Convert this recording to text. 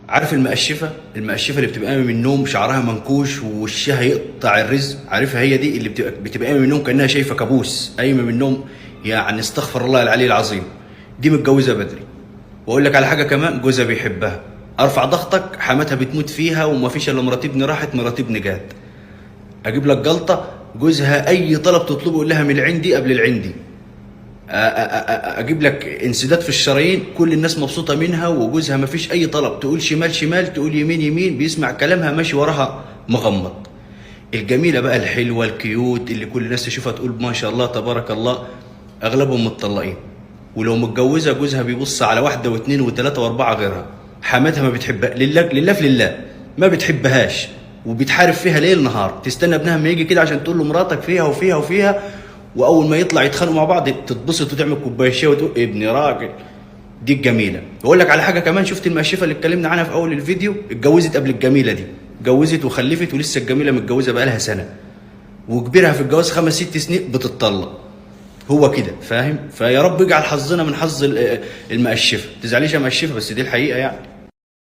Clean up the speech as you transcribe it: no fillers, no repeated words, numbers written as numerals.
عارف المقشفه؟ المقشفه اللي بتبقى قايمة من النوم شعرها منكوش ووشها يقطع الرزق، عارفها؟ هي دي اللي بتبقى قايمة من النوم كانها شايفه كابوس، قايمة من النوم يعني استغفر الله العلي العظيم. دي متجوزة بدري. واقول لك على حاجة كمان، جوزها بيحبها، ارفع ضغطك، حماتها بتموت فيها، وما فيش الا مرات ابني راحت مرات ابني جات. اجيب لك جلطة، جوزها اي طلب تطلبه يقول لها من العندي قبل العندي. اجيب لك انسداد في الشرايين، كل الناس مبسوطة منها، وجوزها ما فيش اي طلب، تقول شمال شمال تقول يمين يمين، بيسمع كلامها ماشي وراها مغمض. الجميلة بقى الحلوة ال cute اللي كل الناس تشوفها تقول ما شاء الله تبارك الله، اغلبهم متطلقين. ولو متجوزة جوزها بيبص على واحدة واثنين وثلاثة واربعة غيرها. حماتها ما بتحبها، لله لله في لله ما بتحبهاش، وبتحارب فيها ليل نهار، تستنى ابنها ما يجي كده عشان تقول له مراتك فيها وفيها وفيها، واول ما يطلع يتخانقوا مع بعض تتبسط وتعمل كوباية شاي وتقول ابني راجل. دي الجميلة. واقول لك على حاجة كمان، شفت المقشفه اللي اتكلمنا عنها في اول الفيديو؟ اتجوزت قبل الجميلة دي، اتجوزت وخلفت، ولسه الجميلة متجوزة بقالها سنة، وكبيرها في الجواز 5 6 سنين بتتطلق. هو كده، فاهم؟ فيا رب اجعل حظنا من حظ المقشفه. تزعليش يا مقشفه، بس دي الحقيقة يعني.